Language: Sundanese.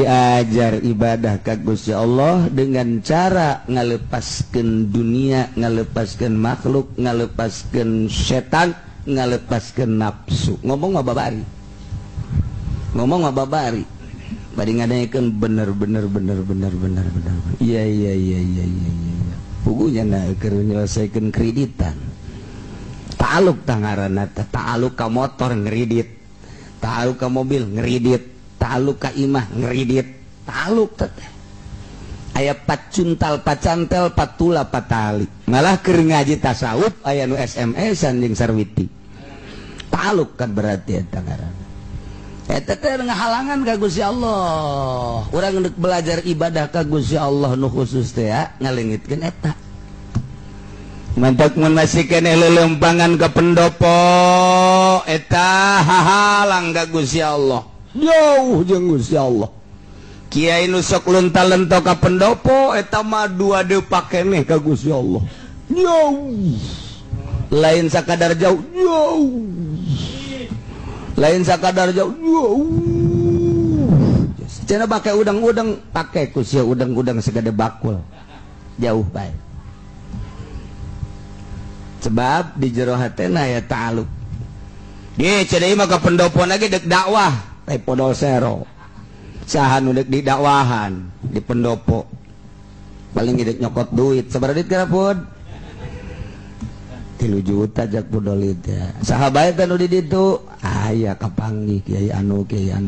Diajar ibadah ka Gusti Allah dengan cara ngalepaskeun dunia, ngalepaskeun makhluk, ngalepaskeun setan, ngalepaskeun nafsu. Ngomong mah babari, ngomong mah babari, bari ngadengekeun, bener bener bener bener bener bener, iya. Pugunya na keur nyelesaikeun kreditan. Ta'aluk tah ngaranna teh, ta'aluk ka motor ngeridit, ta'aluk ka mobil ngeridit, ta'aluk ka imah ngeridit. Ta'aluk teh aya pacuntal, pacantel, patula, patali. Malah keur ngaji tasawuf aya nu SMS-an jeung sarwiti. Ta'aluk kan berarti eta ngaranna. Eta teh ngahalangan ka Gusti Allah. Urang geus belajar ibadah ka Gusti Allah nu khusus teh ya, ngalengitkeun eta. Mantak mun masih keneh lelempangan ke pendopo, eta hahalang ka Gusti Allah, jauh jeung Gusti Allah. Kiai nu sok lunta-lento ka pendopo, eta mah dua depak keneh ka Gusti Allah, jauh. Lain sakadar jauh, jauh. Lain sakadar jauh, jauh. Cenah pakai udang-udang, pakai ku sia udang-udang segede bakul, jauh bae. Sebab di jero hatena ya ta'aluk. Ge cenah mah ka pendopo lagi dek dakwah, teh podol sero. Saha nu dek didakwahan di pendopo? Paling dek nyokot duit. Sabaraha duit kira pun? 3 juta jak podolit ya. Saha bae teh nu di ditu? Aya kapanggih kiai anu, kiai anu.